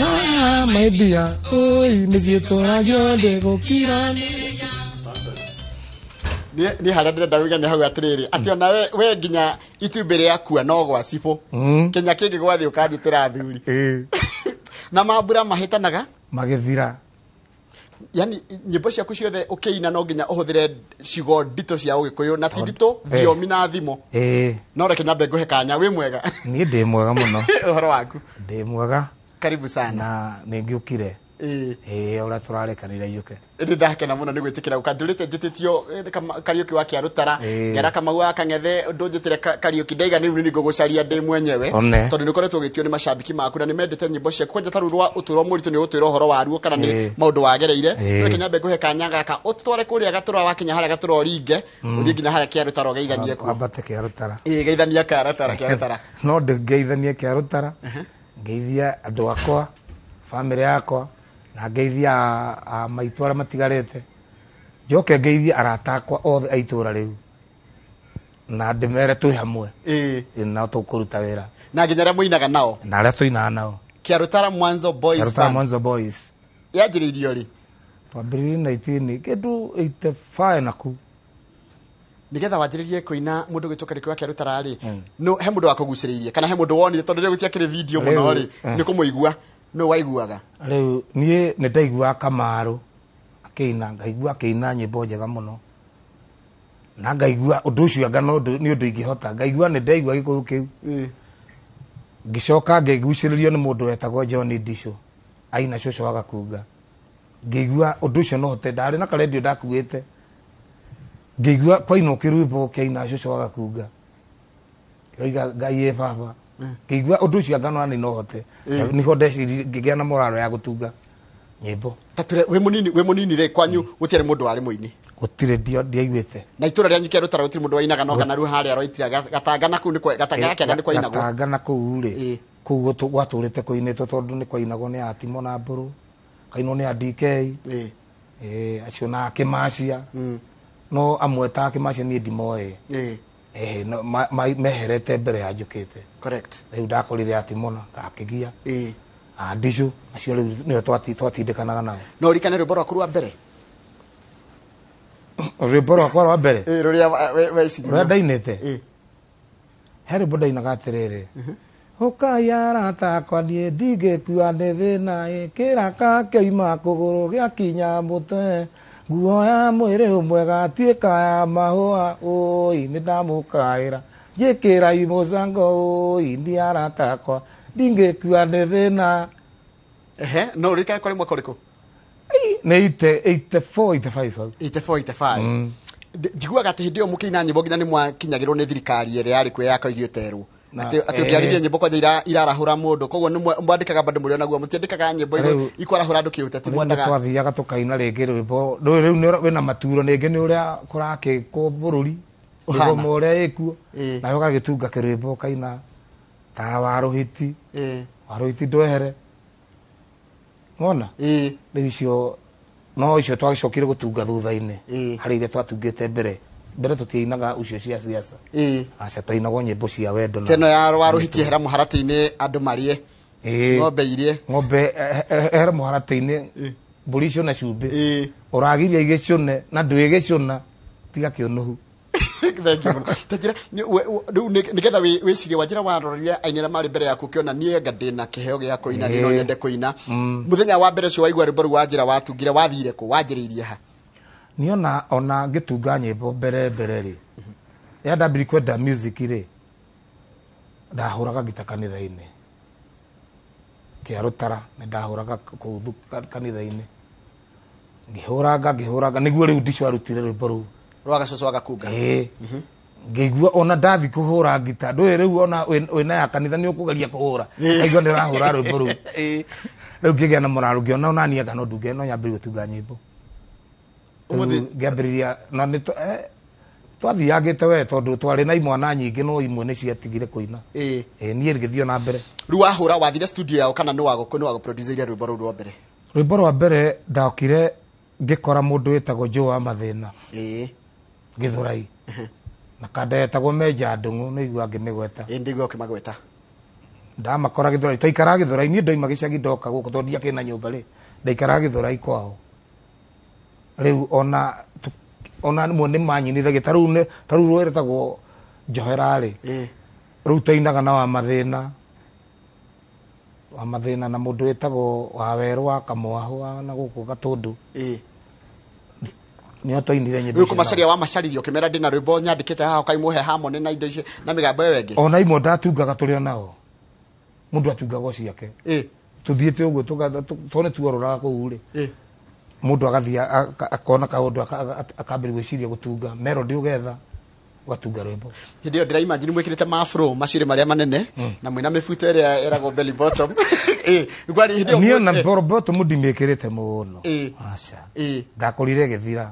Ah, my dear, oi mĩciĩ tũragio ndĩgũkira. Niĩ harĩa ndĩrenda gũiga nĩ hau atĩrĩrĩ, atĩ ona we nginya itumbĩ rĩakua no gwa cibũ kĩnya kĩngĩ gwathiĩ ũkanjĩtĩra athuri. Na mambura mahĩtanaga magĩthira. Yani nyĩmbo ciaku ciothe ũkĩina no nginya ũhũthĩre ciugo nditũ cia ũgĩkũyũ, na ti nditũ, thiomi na thimo. No reke nyambe ngũhe kanya. Wĩ mwega? Niĩ ndĩ mwega mũno. Ũhoro waku? Ndĩ mwega. Karibu sana. Na nĩ ngĩũkire. Ĩĩ, ũrĩa tũrarekanire njũke. Nĩ ndakena mũno nĩ gwĩtĩkĩra gũka. Ndũrĩte njĩtĩtio Kariũki wa Kĩarũtara, ngera Kamau wa Kang'ethe, ndũnjĩtĩre Kariũki, ndaiga nĩ rĩu nĩ ngũgũcaria ndĩ mwenyewe. One. Tondũ nĩ ũkoretwo ũgĩtio nĩ macambiki maku na nĩ mendete nyĩmbo ciaku, kwanja ta rũu rwa ũtũũro mũritũ, nĩ ũgũtwĩra ũhoro waruo kana nĩ maũndũ wagereire. Reke nyambe ngũhe kanya gaka ũtware kũrĩa Gatũra, wakinya harĩa Gatũra ũringe ũthiĩ nginya harĩa Kĩarũtara ũgeithanie kuo. Wambate Kĩarũtara. Ĩĩ, geithania Kĩarũtara, Kĩarũtara. No ndĩngeithanie Kĩarũtara, ngeithie andũ akwa, bamĩrĩ yakwa, na ngeithie a maitũ arĩa matigarĩte, njoke ngeithie arata akwa othe a itũra rĩu, na ndĩmere twĩ hamwe. Na tũkũruta wĩra. Na nginya arĩa mũinaga nao. Na arĩa tũinaga nao. Kĩarũtara Mwanzo Boys Kĩarũtara Band. Mwanzo Boys. Yanjĩrĩirio rĩ? Twambĩrĩirie 19 kĩndũ 85 na kuu. Nigetha wanjĩrĩrie kũina mũndũ gwĩtwo Kariũki wa Kĩarũtara rĩ, no he mũndũ wakũgucĩrĩirie kana he mũndũ wonire, tondũ rĩu gũtiakĩrĩ video mũno rĩ, nĩ kũmũigua no waiguaga? Rĩu niĩ nĩ ndaiguaga Kamaru akĩina, ngaigua akĩina nyĩmbo njega mũno, na ngaigua ũndũ ũcio anga no ũndũ nĩ ũndũ ingĩhota, ngaigua nĩ ndaigua gĩkũyũ kĩu. Ngĩcoka ngĩgucĩrĩrio nĩ mũndũ wetagwo John Ndichu, aina Cũcũ wa Gakunga, ngĩigua ũndũ ũcio no hote. Ndarĩ na karendio ndakuĩte, ngĩigua kwainwo kĩrwĩmbo kĩaina Cũcũ wa Gakunga, kĩroiga Ngai ĩ baba, ngĩigua ũndũ ũcio anga nani no hote. Nĩho ndecirie, ngĩgĩa na moraro ya gũtunga nyĩmbo. Ta ture wĩ mũnini rĩ, kwanyu gũtiarĩ mũndũ warĩ mũini? Gũtirĩ, ndiaiguĩte. Na itũra rĩanyu Kĩarũtara gũtirĩ mũndũ wainaga? No kana rĩu harĩa roitira Gatanga na kũu nĩ Gatanga ga Kĩanda nĩ kwainagwo? Gatanga na kũu rĩ, kũu gwatũrĩte kũinĩtwo, tondũ nĩ kwainagwo nĩ Atimo na Mbũrũ, kainwo nĩ a DK. Acio na Kĩmacia, no amwe ta Kĩmacia niĩ ndimoĩ. No, meherete mbere ya njũkĩte. Rĩu ndakorire Atimona gakĩgia Andicũ acio rĩu nĩo twatindĩkanaga nao. No ũririkane rwĩmbo rwaku rwa mbere? Rwĩmbo rwakwa rwa mbere? Ĩĩ, rũrĩa weciririe. Rũrĩa ndainĩte? Ĩĩ. He rwĩmbo ndainaga atĩrĩrĩ: ũkai arata akwa, niĩ ndingĩkua nĩ thĩna ĩ, kĩraka kĩoima kũgũrũ gĩakinya mũtwe, nguo ya mwĩrĩ ũmwe gatuĩka ya mahũa, ũi nĩ ndamũkaĩra, njĩkĩrai mũcango, ũi ni arata akwa, ndingĩkua nĩ thĩna. Ehe, no ũririkane kwarĩ mwaka ũrĩkũ? Nĩ ite 84, 85 hau. 84, 85. Njiguaga atĩ hĩndĩ ĩyo mũkĩina nyĩmbo nginya nĩ mwakinyagĩrwo nĩ thirikari ĩrĩa yarĩ kuo ya Koigi Ũterwo, atĩ ũngĩarithia nyĩmbo kwanja irarahũra mũndũ, koguo nĩ mwandĩkaga bado mũrĩ onaguo mũtiandĩkaga nyĩmbo ikwarahũra andũ kĩũteti? Rĩu nĩ mwendaga twathiaga tũkaina rĩngĩ rwĩmbo rũrũ rĩu nĩ wĩna maturo, rĩngĩ nĩ ũrĩa kũrakĩkwo bũrũri. Ũhana. Mĩgomo ũrĩa ĩkuo. Nawe ũgagĩtunga kĩrwĩmbo ũkaina ta wa rũhiti, wa rũhiti ndwehere wona. Rĩu icio no icio twagĩcokire gũtunga thutha-inĩ. Harĩ iria twatungĩte mbere mbere, tũtiainaga ucio cia siasa. Aca, twainagwo nyĩmbo cia wendo na Teno ya wa rũhiti ehera mũharatĩ-inĩ andũ marĩe, ng'ombe irie. Ng'ombe ehere mũharatĩ-inĩ, mbũri icio na cumbĩ, ũragiria igĩcũne na ndwĩgĩcũna, tiga kĩũnũhu. Thank you mũno. Ta njĩra, rĩu nĩgetha wĩcirie wanjĩra warorire aini arĩa marĩ mbere yaku, ũkĩona niĩ anga ndĩna kĩheo gĩa kũina, niĩ no nyende kũina. Mũthenya wa mbere ũcio waigua rwĩmbo rũu wanjĩra watungire, wathire kũ? Wanjĩrĩirie ha? Niĩ ona ngĩtunga nyĩmbo mbere mbere rĩ, rĩrĩa ndambirie kwenda music rĩ, ndahũraga ngita kanitha-inĩ Kĩarũtara, nĩ ndahũraga kũu kanitha-inĩ, ngĩhũranga ngĩhũranga, nĩguo rĩu Ndicu arutire rwĩmbo rũu. Rwa gacũcũ agakunga. Ĩĩ, ngĩigua ona ndathi kũhũra ngita ndũĩ rĩu ona wĩna ya kanitha nĩ ũkũgeria kũhũra, ngaigua nĩ ũrahũra rwĩmbo rũu. Rĩu ngĩgĩa na moraro, ngĩona ona niĩ anga no ndunge, no nyambĩrĩrie gũtunga nyĩmbo. Ũmũthĩ Rĩu ngĩambĩrĩria na nĩ twathiangĩte we, tondũ twarĩ na imwana nyingĩ, no imwe nĩ ciatigire kũina. Ĩĩ, niĩ ngĩthiĩ na mbere. Rĩu wahũra, wathire studio yao kana nĩ wagũ produce rwĩmbo rũu rwa mbere? Rwĩmbo rwa mbere ndokire ngĩkora mũndũ wĩtagwo Joe wa Mathĩna Gĩthũrai, na kanda yetagwo Menja Ndũng'ũ, nĩ igua ngĩmĩgweta. Ĩĩ, ndĩgua ũkĩmagweta. Ndamakora Gĩthũrai, twaikaraga Gĩthũrai, niĩ ndoima gĩcagi ndoka gũkũ tondũ ndiakĩrĩ na nyũmba rĩ, ndaikaraga Gĩthũrai kwao. Rĩu ona ona rĩmwe nĩ manyinithagia, ta rĩu ta rĩu rũĩ rwĩtagwo Njohera rĩ, rĩu twainaga na wa mathĩna, wa mathĩna na mũndũ wĩtagwo wa werũ wa Kamwahũ wa na gũkũ Gatũndũ. Nĩo twainire nyĩmbo Rĩu icio nao. kũmacaria wamacaririe ũkĩmera ndĩna rwĩmbo nyandĩkĩte haha ũkaimũhe harmony na indo icio na mĩgambo ĩyo ĩngĩ. Ona imwe ndatungaga tũrĩ o nao, mũndũ atungaga o ciake. Tũthiĩte ũguo tondũ nĩ tuorũraga kũu rĩ, mũndũ agathiĩ akona kaũndũ akambĩrĩria gwĩciria gũtunga melody, ũgetha ũgatunga rwĩmbo. Hĩndĩ ĩyo ndĩra imagine mwĩkĩrĩte mafro macirĩ marĩa manene na mwĩna mĩbuto ĩrĩa ĩragwo belly bottom. Kwari hĩndĩ ĩyo Niĩ ona bell bottom ndimĩkĩrĩte mũno. Aca. Ndakorire ĩgĩthira.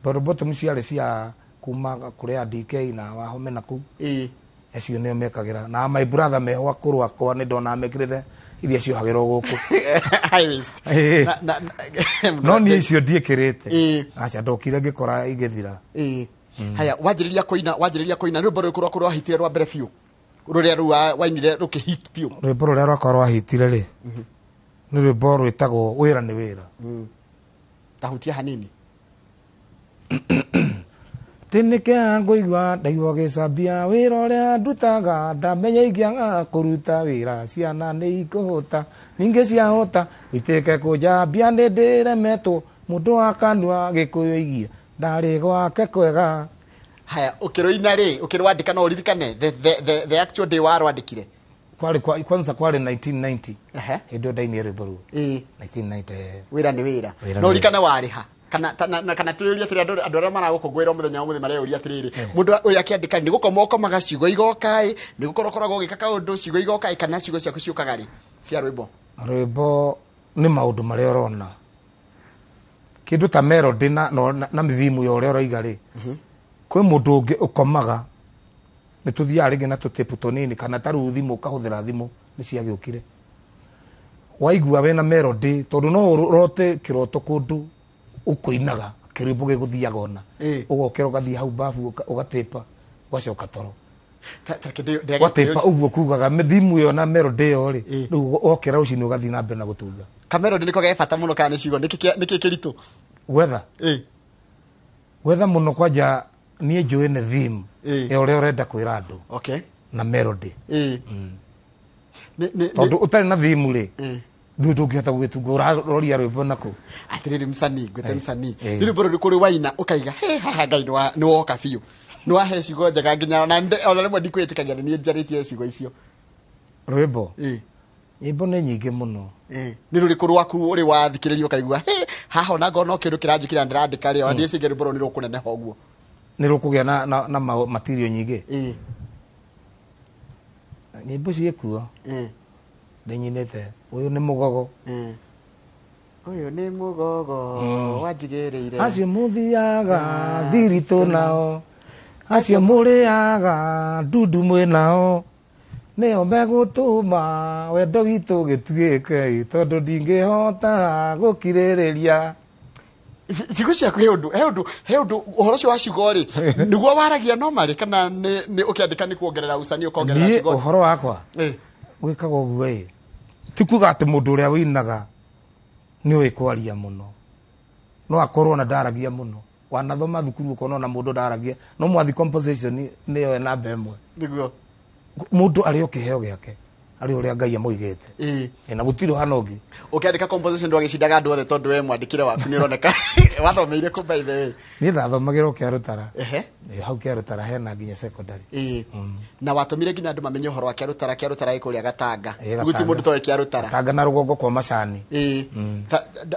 Bell bottom ciarĩ cia kuma kũrĩ a DK na Wahome na kũu. Acio nĩo mekagĩra. Na my brother meho akũrũ akwa nĩ ndonaga mekĩrĩte iria ciohagĩrwo gũkũ. High waist. No niĩ icio ndiĩkĩrĩte. Aca, ndokire ngĩkora igĩthira. Haya, wanjĩrĩria kũina, rwĩmbo rũrĩkũ rwaku rwahitire rwa mbere biũ? Rũrĩa rũu wainire rũkĩhit biũ? Rwĩmbo rũrĩa rwakwa rwahitire rĩ, nĩ rwĩmbo rwĩtagwo Wĩra nĩ Wĩra. Tahutia hanini. Tĩ nĩkĩaga ngũigua ndaigua gĩcambia wĩra ũrĩa ndutaga, ndamenya ingĩaga kũruta wĩra ciana nĩ ikũhũta, ningĩ ciahũta itĩke kũnjambia nĩ ndĩremetwo, mũndũ wa kanua Gĩkũyũ igia ndarĩ gwake kwega. Haya, ũkĩrũina rĩ, ũkĩrwandĩka no ũririkane the actual day warwandĩkire? Kwarĩ kwanza kwarĩ 1990. Hĩndĩ ĩyo ndainire rwĩmbo rũu. 1990. Wĩra nĩ wĩra. Wĩra No nĩ wĩra. ũririkane warĩha? Kana kana twĩũrie atĩrĩ, andũ arĩa maragũkũngũĩra mũthenya wa mũthenya mareyũria atĩrĩrĩ, mũndũ ũyũ akĩandĩka nĩ gũkoma ũkomaga ciugo igoka ĩ, nĩ gũkorwo ũkoragwo ũgĩka kaũndũ ciugo igoka ĩ, kana ciugo ciaku ciũkaga rĩ cia rwĩmbo? Rwĩmbo nĩ maũndũ marĩa ũrona. Kĩndũ ta melody na mĩthimu ya ũrĩa ũroiga rĩ, kwĩ mũndũ ũngĩ ũkomaga, nĩ tũthiaga rĩngĩ na tũtĩpu tũnini, kana ta rĩu thimũ ũkahũthĩra thimũ nĩ ciagĩũkire. Waigua wĩna melody, tondũ no ũrote kĩroto kũndũ ũkũinaga, kĩrwĩmbo gĩgũthiaga ona. Ũgokĩra ũgathiĩ hau babu ũgatĩpa, ũgacoka toro. Ta kĩndũ ndĩragĩa Watĩpa kũyũria. ũguo kugaga mĩthimu ĩyo na melody ĩyo rĩ, rĩu wokĩra rũcinĩ ũgathiĩ na mbere na gũtunga. Kamelody nĩko ge bata mũno kana nĩ ciugo? Nĩkĩ kĩritũ? Gwetha. Gwetha mũno kwanja niĩ njũĩ nĩ theme ya ũrĩa ũrenda kwĩra andũ. Na melody. Tondũ ũtarĩ na theme rĩ, ndũĩ ndũngĩhota gũgĩtunga, ũraroria rwĩmbo nakũ. Atĩrĩrĩ msanii, ngwĩte msanii. Nĩ rwĩmbo rũrĩkũ rĩ waina ũkaiga, he haha Ngai nĩ woka biũ. Nĩ wahe ciugo njega nginya ona rĩmwe ndikwĩtĩkagia nĩ niĩ njarĩtie ciugo icio. Rwĩmbo? Nyĩmbo nĩ nyingĩ mũno. Nĩ rũrĩkũ rwaku ũrĩ wathikĩrĩria ũkaigua, he haha ona ngorwo no kĩndũ kĩranjũkĩra ndĩrandĩka rĩ, ona ndiĩciria rwĩmbo rũu nĩ rũkũneneha ũguo. Nĩ rũkũgĩa na material nyingĩ? Nyĩmbo ciĩkuo. Ndĩnyinĩte. Ũyũ nĩ mũgogo. Ũyũ nĩ mũgogo wanjigĩrĩire. Acio mũthiaga thiritũ nao, acio mũrĩaga ndundu mwĩ nao, nĩo megũtũma wendo witũ gĩtuĩke, tondũ ndingĩhota gũkirĩrĩria. Ciugo ciaku he ũndũ, ũhoro ũcio wa ciugo rĩ, nĩguo waragia no marĩ, kana nĩ ũkĩandĩka nĩ kuongerera ũcani, ũkongerera Niĩ ciugo? ũhoro wakwa gwĩkaga ũguo ĩ, ti kuga atĩ mũndũ ũrĩa ũinaga nĩ ũĩ kwaria mũno, no akorwo ona ndaragia mũno. Wanathoma thukuru ũkona ona mũndũ ndaragia, no mwathi composition nĩyo namba ĩmwe. Nĩguo. Mũndũ arĩ o kĩheo gĩake, arĩ ũrĩa Ngai amũigĩte. Na gũtirĩ ũhana ũngĩ. Ũkĩandĩka composition ndwagĩcindaga andũ othe tondũ we mwandĩkĩre waku nĩ ũroneka. Wathomeire kũ by the way? Niĩ ndathomagĩra o Kĩarũtara. Hau Kĩarũtara hena nginya secondary. Na watũmire nginya andũ mamenye ũhoro wa Kĩarũtara. Kĩarũtara ĩ kũrĩa Gatanga. Ĩ, Gũtirĩ Gatanga. mũndũ toĩ Kĩarũtara. Gatanga na rũgongo kwa Macani.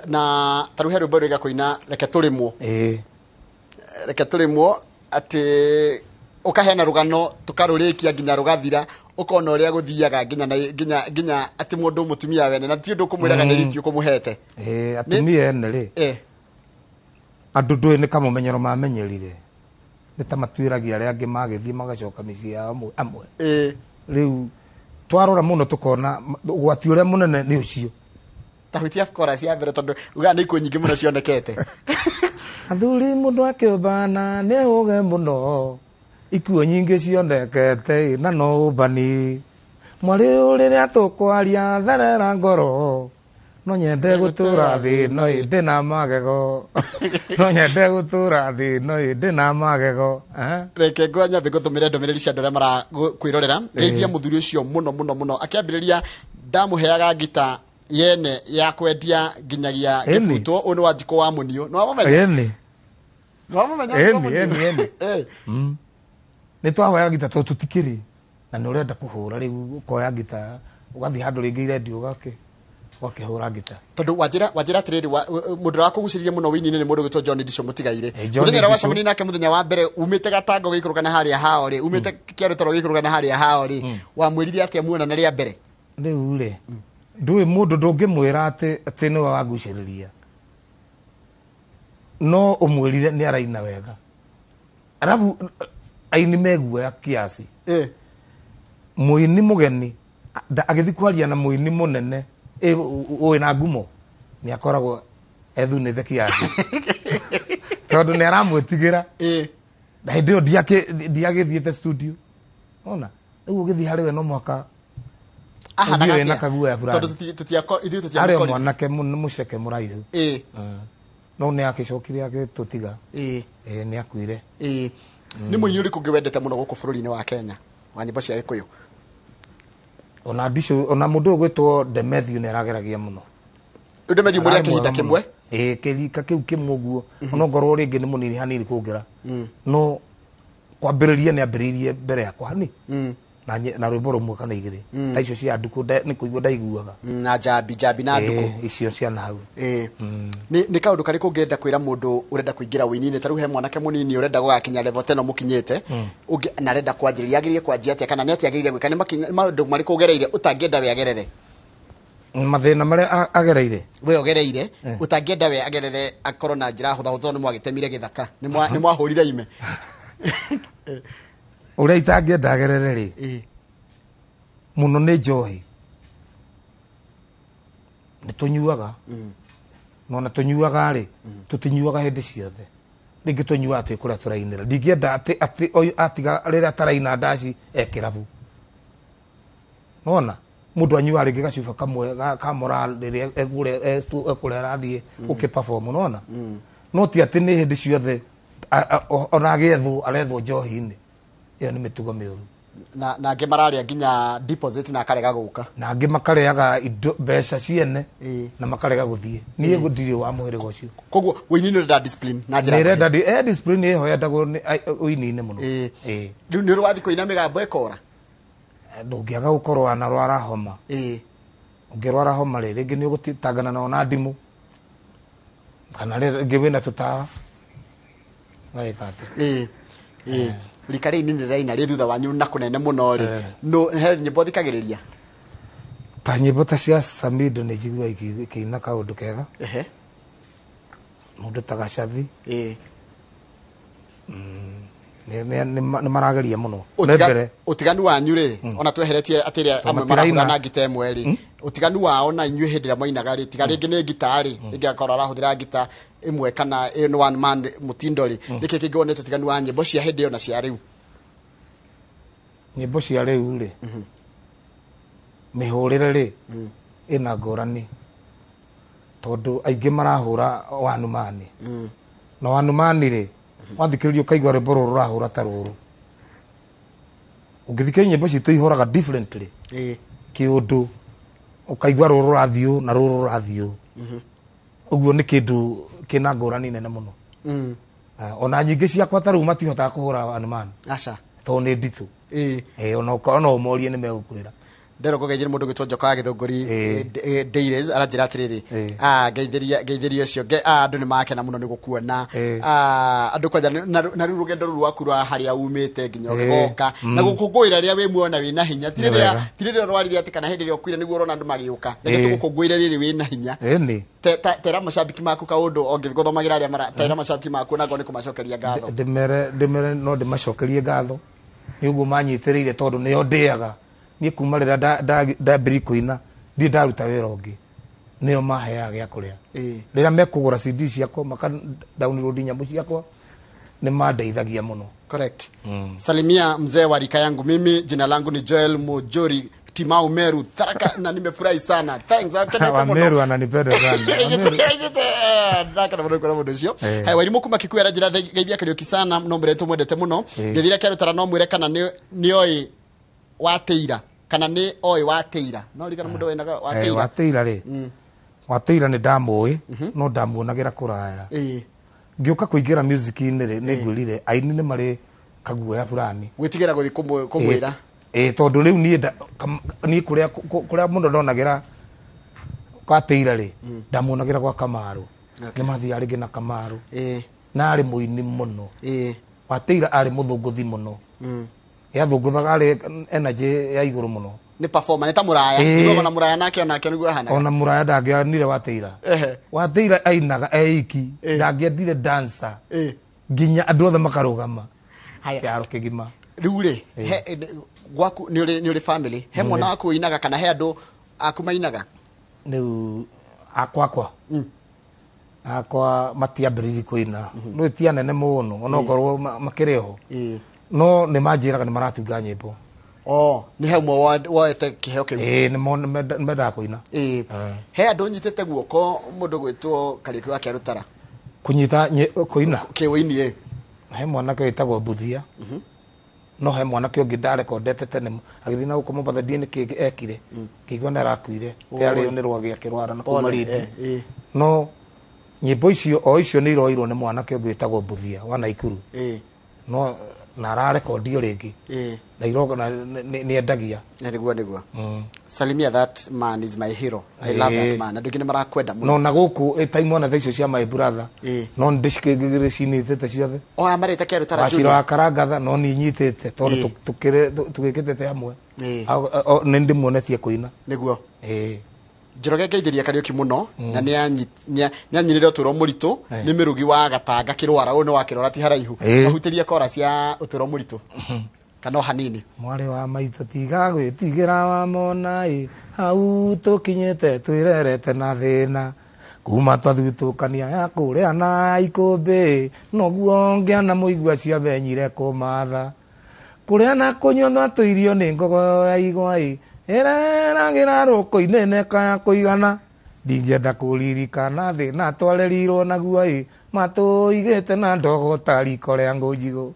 Na ta rĩu he rwĩmbo rwĩga kũina Reke Tũrĩmwo. Reke Tũrĩmwo atĩ ũkaheana rũgano tũkarũrĩkia nginya rũgathira, ũkona ũrĩa gũthiaga nginya atĩ mũndũ mũtumia wene na ti ũndũ ũkũmwĩraga nĩ riti ũkũmũhete. Atumia ene rĩ. Andũ ndũĩ nĩ kamũmenyero mamenyerire. Nĩ ta matuĩragia arĩa angĩ magĩthiĩ magacoka mĩciĩ yao amwe. Rĩu twarora mũno tũkona ũgwati ũrĩa mũnene nĩ ũcio. Ta hutia chorus ya mbere tondũ ugaga nĩ ikuũ nyingĩ mũno cionekete. Athuri mũndũ akĩũmbana nĩ ũge mũno, ikuũ nyingĩ cionekete na no ũmbani. Mwarĩ ũyũ rĩrĩa tũkwaria therera ngoro, no nyende gũtũra thĩ no ĩndĩ na magego, no nyende gũtũra thĩ no ĩndĩ na magego. Reke ngwa nyambe ngũtũmĩre ndũmĩrĩri cia andũ arĩa marakwĩrorera. Geithia mũthuri ũcio mũno mũno mũno. Akĩambĩrĩria ndamũheaga ngita yene ya kwendia nginyagia gĩbutwo. Ũyũ nĩ wa Njikũ wa Mũniũ. Nĩ wamũmenya? Ĩni. Nĩ wamũmenya? Ĩni, ĩni, ĩni. Nĩ twahoyaga ngita tondũ tũtikĩrĩ na nĩ ũrenda kũhũra rĩu, ũkoya ngita ũgathiĩ handũ rĩngĩ irendio ũgakĩhũra ngita. Tondũ wanjĩra atĩrĩrĩ, mũndũ ũrĩa wakũgucĩrĩria mũno wĩini-inĩ nĩ mũndũ ũgwĩtwo John Ndichu Mũtigairĩ. John Mũthenya ũrĩa Ndichu. wacemania nake mũthenya wa mbere umĩte Gatango gĩikũrũka na harĩa hao rĩ, umĩte Kĩarũtaro gĩikũrũka na harĩa hao rĩ, wamwĩrire atĩa muonana rĩa mbere? Rĩu rĩ, ndũĩ mũndũ ndũngĩmwĩra atĩ nĩwe wangucĩrĩria, no ũmwĩrire nĩ araina wega. Arabu aini meguoya kiasi. Mũini mũgeni agĩthiĩ kwaria na mũini mũnene wĩna ngumo nĩ akoragwo ethunĩte kiasi tondũ nĩ aramwĩtigĩra. Na hĩndĩ ĩyo ndiagĩthiĩte studio, ona rĩu ũgĩthiĩ harĩ we no mũhaka Ahanaga ũthiĩ wĩna atĩa? kaguoya fulani. Tondũ ithuĩ Arĩ o tũtiamũkorire. mwanake mũceke mũraihu. No nĩ agĩcokire agĩtũtiga. Nĩ akuire. Nĩ mũini ũrĩkũ ũngĩ wendete mũno gũkũ bũrũri-inĩ wa Kenya wa nyĩmbo cia Gĩkũyũ? Ona Ndichu, ona mũndũ ũyũ ũgwĩtwo Demethiu nĩ arageragia mũno. Rĩu Demethiu mũrĩ a Ararĩ kĩhinda mwega kĩmwe? mũno. Kĩrika kĩu kĩmwe ũguo. Ona ongorwo rĩngĩ nĩ mũnini hanini kũngĩra. No kwambĩrĩria nĩ ambĩrĩirie mbere yakwa hani. Na rwĩmbo rũmwe kana igĩrĩ. Ta icio cia Ndukũ nĩ kũigua ndaiguaga. Na Njambi, Njambi na Ndukũ. Icio cia na hau. Nĩ kaũndũ karĩkũ ũngĩenda kwĩra mũndũ ũrenda kũingĩra ũini-inĩ? Ta rĩu he mwanake mũnini ũrenda gũgakinya level ta ĩno mũkinyĩte, na arenda kwanjĩrĩria, agĩrĩire kwanjia atĩa kana nĩ atĩa agĩrĩire gwĩka? Nĩ maũndũ marĩkũ ũgereire ũtangĩenda we agerere? Mathĩna marĩa agereire? We ũgereire, ũtangĩenda we agerere akorwo na njĩra hũthahũthũ tondũ nĩ mwagĩtemire gĩthaka, nĩ mwahũrire ime. Ũrĩa itangĩenda agerere rĩ, mũno nĩ njohi. Nĩ tũnyuaga. No na tũnyuaga rĩ, tũtinyuaga hĩndĩ ciothe. Rĩngĩ tũnyuaga twĩ kũrĩa tũrainĩra. Ndingĩenda atĩ ũyũ atiga rĩrĩa ataraina ndaci e kĩrabu. Nona mũndũ anyuaga rĩngĩ gacuba kamwe ka moral rĩrĩa ekũrĩa arathiĩ gũkĩ perform, nona? No ti atĩ nĩ hĩndĩ ciothe ona agĩethwo arethwo njohi-inĩ. Ĩyo nĩ mĩtugo mĩũru. Na angĩ mararĩa nginya deposit na akarega gũka. Na angĩ makarĩaga indo mbeca ciene na makarega gũthiĩ. Niĩ ndirĩ wa mũhĩrĩga ũcio. Koguo ũini nĩ ũrenda discipline na njĩra Nĩ nguhĩ. ĩrenda discipline ĩho yendagwo nĩ ũini-inĩ mũno. Rĩu nĩ ũrĩ wathiĩ kũina mĩgambo ĩkora? Ndũngĩaga gũkorwo wanarwara homa. Ũngĩrwara homa rĩ, rĩngĩ nĩ ũgũtangana nao na ndimũ. Kana rĩngĩ wĩna tũtawa. Ũgagĩka atĩa? Rika rĩu nĩ rĩraina rĩ thutha wanyu na kũnene mũno rĩ. No, he nyĩmbo thikagĩrĩria? Ta nyĩmbo ta cia Samido nĩ njiguaga ikĩina kaũndũ kega. Mũndũ ta Gacathi. Nĩ marageria mũno. Mbere. Ũtiganu wanyu rĩ, ona tweheretie atĩ rĩrĩa Tondũ amwe matiraina. marahũra na ngita ĩmwe rĩ, ũtiganu wao na inyuĩ hĩndĩ ĩrĩa mwainaga rĩ, tiga rĩngĩ nĩ ngita rĩ, rĩngĩ agakorwo arahũthĩra ngita ĩmwe kana ĩyo nĩ one man mũtindo rĩ, nĩkĩ kĩngĩ wonete ũtiganu wa nyĩmbo cia hĩndĩ ĩyo na cia rĩu? Nyĩmbo cia rĩu rĩ, mĩhũrĩre rĩ, ĩna ngũrani tondũ aingĩ marahũra one man. Na one man rĩ, wathikĩrĩria ũkaigua rwĩmbo rũrũ rũrahũra ta rũrũ. Ũngĩthikĩrĩria nyĩmbo citũ ihũraga differently. Kĩũndũ ũkaigua rũrũ rũrathiĩ ũũ na rũrũ rũrathiĩ ũũ. Ũguo nĩ kĩndũ kĩna ngũrani nene mũno. Ona nyingĩ ciakwa ta rĩu matihotaga kũhũra one man. Aca. Tondũ nĩ nditũ. Ona ũmorie nĩ megũkwĩra. Ndero kũgeithia mũndũ ũgwĩtwo Njoka wa Gĩthũngũri, Dairies, aranjĩra atĩrĩrĩ, ngeithĩria ũcio, andũ nĩ makena mũno nĩ gũkuona. Andũ kwanja na rĩu rũgendo rũu rwaku rwa harĩa umĩte nginya ũgĩgoka, na gũkũngũĩra rĩrĩa wĩ muoyo na wĩna hinya. Ti Nĩ wega. rĩrĩa ũrwarire atĩ kana hĩndĩ ĩrĩa ũkuire nĩguo ũrona andũ magĩũka. Reke tũgũkũngũĩre rĩrĩ wĩna hinya. Ĩni. Tera macambĩki maku kaũndũ ũngĩgũthomagĩra arĩa mara, tera macambĩki maku na ngorwo nĩ kũmacokeria ngatho. Ndĩmere no ndĩmacokerie ngatho nĩ ũguo manyitĩrĩire tondũ nĩo ndĩaga. Niĩ kuma rĩrĩa ndambĩrĩirie kũina ndirĩ ndaruta wĩra ũngĩ, nĩo maheaga gĩa kũrĩa. Rĩrĩa mekũgũra CD ciakwa, maka download nyamũ ciakwa, nĩ mandeithagia mũno. Correct. Salimia mzee wa rika yangu mimi, jina langu ni Joel Mujuri Timau Meru Tharaka na nimefurahi sana, thanks, akenete Wa muno. Meru ananipenda sana. Wa Meru. Ndakana muno kuona mundu ucio. Eh. Hai Wairimu kuma Kikuyu aranjira geithia Kariuki sana, no mwire tumwendete muno. Eh. Ngethira Kĩarũtara, no mwire kana nĩ oĩ Wateira, kana nĩ oĩ Wateira, no ririkana mundu wenaga Wateira. Wateira rĩ, Wateira nĩ ndamũĩ, no ndamuonagĩra kũraya. Ngĩũka kũingĩra music-inĩ rĩ, nĩ ngwĩrire aini nĩ marĩ kaguoya fulani. Gwĩtigĩra gũthiĩ kũmwĩra. Ĩ, tondũ rĩu niĩ niĩ kũrĩa kũrĩa mũno ndonagĩra Wateira rĩ, ndamuonagĩra gwa Kamaru. Nĩ mathiaga rĩngĩ na Kamaru. Na arĩ mũini mũno. Wateira arĩ mũthũngũthi mũno. Yathũngũthaga, arĩ energy ya igũrũ mũno. Nĩ performer, nĩ ta Mũraya. Njiguaga ona Mũraya nake, onake nĩguo ahanaga. Ona Mũraya ndangĩanire Wateira. Wateira ainaga eiki, ndangĩendire dancer, nginya andũ othe makarũgama. Haya. Kĩaro kĩgima. Rĩu rĩ, gwaku nĩ ũrĩ family, he mwana waku ũinaga kana he andũ aku mainaga? Rĩu akwa matiambĩrĩirie kũina, no ti anene mũno, onokorwo makĩrĩ ho. No nĩ manjĩraga nĩ maratunga nyĩmbo. Oh, nĩ he ũmwe woete kĩheo kĩu? Ĩĩ, nĩ mendaga kũina. He andũ nyitĩte guoko mũndũ gwĩtwo Kariũki wa Kĩarũtara? Kũnyita kũina? Kĩũini, ĩ. He mwanake wĩtagwo Mbuthia, no he mwanake ũngĩ ndarekondete tene, agĩthiĩ na gũkũ Mombatha, ndiĩ nĩ kĩ ekire, ngĩigua nĩ arakuire. Kĩarĩo nĩ rwagĩ akĩrwara na kuma Pole, Malindi. eh. No nyĩmbo icio o icio nĩ iroirwo nĩ mwanake ũngĩ wĩtagwo Mbuthia wa Naikuru. No na ararekondio rĩngĩ. Na iroga na nĩ endagia. Nĩguo. Salimia, that man is my hero, I love that man. Andũ aingĩ nĩ marakwenda mũno. No na gũkũ ta imwana tha icio cia my brother, no nĩ ndĩcicinĩtĩte ciothe. O aya marĩte Kĩarũtara Wacira Junior. wa Karangatha, no nĩ nyitĩte tondũ tũgĩkĩtĩte hamwe. Nĩ ndĩmuonetie kũina. Njoroge, ngeithĩria Kariũki mũno, na nĩ anyinĩre ũtũro mũritũ. Nĩ mĩrugi wa Gatanga kĩrwara, ũyũ nĩ wa kĩrwara, ti haraihu. Mahutĩrie kora cia ũtũro mũritũ kana o hanini. Mwarĩ wa maitũ, tiga gwĩtigĩra, wamona ĩ hau tũkinyĩte, twĩrerete na thĩna kuma twathutũkania ya kũrĩa na ikũmbĩ, noguo ngĩana mũigua ciamenyire kũmatha kũrĩa na kũnyua twatũirio nĩ ngogo ya igwa ĩ ĩreragĩra rũkũ-inĩ neka ya kũigana, ndingĩenda kũririkana thĩna twarerirwo naguo ĩ matũigĩte na ndogo ta riko rĩa ngũ njigũ.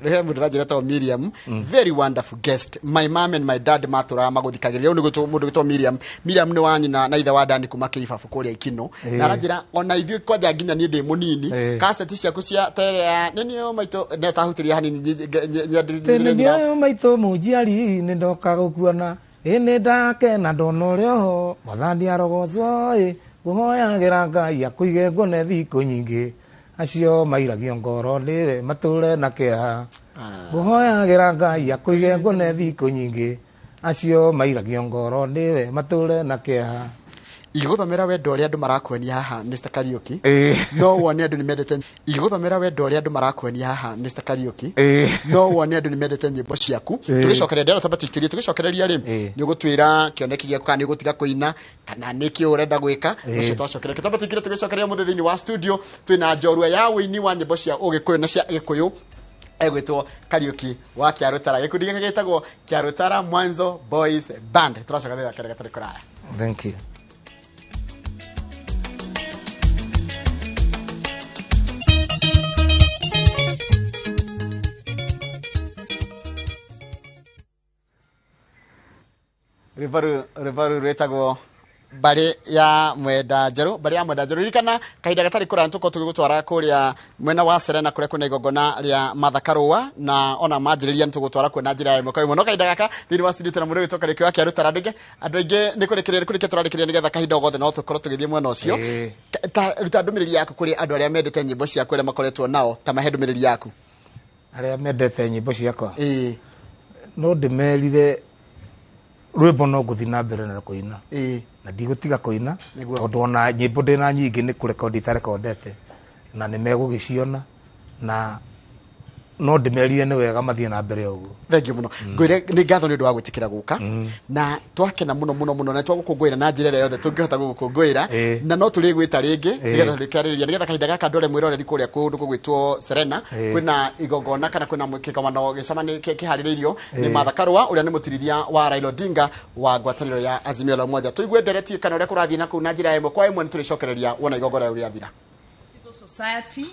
Rĩu he mũndũ ũranjĩra etagwo Miriam, "Very wonderful guest, my mom and my dad matũraga magũthikagĩrĩria." Ũyũ nĩ mũndũ gwĩtwo Miriam. Miriam nĩ wa nyina na ithe wa Dani kuma Kĩibabu kũrĩa Ikino. Na aranjĩra ona ithuĩ kwanja nginya niĩ ndĩ mũnini, kaseti ciaku cia tere ya nĩ niĩ maitũ nĩ tahutĩria hanini Tene nyendire. Ndiayo maitũ mũnjiari, nĩ ndoka gũkuona ĩ, nĩ ndakena ndona ũrĩa oho, mwathani arogocwo ĩ, ngũhoyagĩra Ngai akũige nguone thikũ nyingĩ, acio mairagio ngoro nĩwe matũre na kĩeha, ngũhoyagĩra Ngai akũige nguone thikũ nyingĩ, acio mairagio ngoro nĩwe matũre na kĩeha. Igũthomera wendo ũrĩa andũ marakuonia haha, Mr Kariuki, no wone andũ nĩ mendete. Igũthomera wendo ũrĩa andũ marakuonia haha, Mr Kariuki, no wone andũ nĩ mendete nyĩmbo ciaku. Tũgĩcokereria ndĩrona tamba tũikĩrie, tũgĩcokereria rĩ, nĩ ũgũtwĩra kĩoneki gĩaku, kana nĩ ũgũtiga kũina, kana nĩ kĩ ũrenda gwĩka. Ũcio twacokereria tamba tũikĩrie. Tũgĩcokereria mũthĩ thĩinĩ wa studio twĩna njorua ya ũini wa nyĩmbo cia ũgĩkũyũ na cia gĩkũyũ, egwĩtwo Kariuki wa Kĩarũtara. Gĩkundi gĩake gĩtagwo Kĩarũtara Mwanzo Boys Band. Tũracoka thutha kĩrĩa gatarĩ kũraya. Thank you. Rwĩmbo rũu rwĩtagwo Mbarĩ ya Mwenda Njerũ, Mbarĩ ya Mwenda Njerũ. Ririkana kahinda gatarĩ kũraya tũkorwo tũgĩgũtwara kũrĩa mwena wa Serena, kũrĩa kwĩna igongona rĩa Martha Karũa, na ona manjĩrĩria nĩ tũgũtwara kuo na njĩra ya ĩmwe kwa ĩmwe. No kahinda gaka thĩinĩ wa studio tũna mũndũ wĩtwo Kariũki wa Kĩarũtara. Andũ aingĩ nĩ kũrĩkĩrĩria, nĩ kũrĩkia tũrarĩkĩrĩria, nĩgetha kahinda o gothe no tũkorwo tũgĩthiĩ mwena ũcio. Ta ruta ndũmĩrĩri yaku kũrĩ andũ arĩa mendete nyĩmbo ciaku, arĩa makoretwo nao, ta mahe ndũmĩrĩri yaku. Arĩa mendete nyĩmbo ciakwa, no ndĩmerire rwĩmbo no ngũthiĩ na mbere na kũina na ndigũtiga kũina, tondũ ona nyĩmbo ndĩna nyingĩ nĩ kũrekondi itarekondete na nĩ megũgĩciona, na No ndĩmerire nĩ wega mathiĩ na mbere ũguo. Thengiũ mũno. Ngwĩre nĩ ngatho nĩ ũndũ wa gwĩtĩkĩra gũka, na twakena mũno mũno mũno, na twagũkũngũĩra na njĩra ĩrĩa yothe tũngĩhota gũgũkũngũĩra. Na no tũrĩgwĩta rĩngĩ nĩgetha tũrĩkĩarĩrĩria, nĩgetha kahinda gaka ndore mwĩroreri kũrĩa kũndũ gũgwĩtwo Serena, kwĩna igongona kana kwĩna kĩgomano gĩcemani kĩharĩrĩirio nĩ Martha Karua, ũrĩa nĩ mũtirithia wa Raila Odinga wa ngwatanĩro ya Azimio la Umoja. Tũigue ndereti kana ũrĩa kũrathiĩ na kũu na njĩra ya ĩmwe kwa ĩmwe, nĩ tũrĩcokereria wona igongona rĩu rĩathira. Civil society.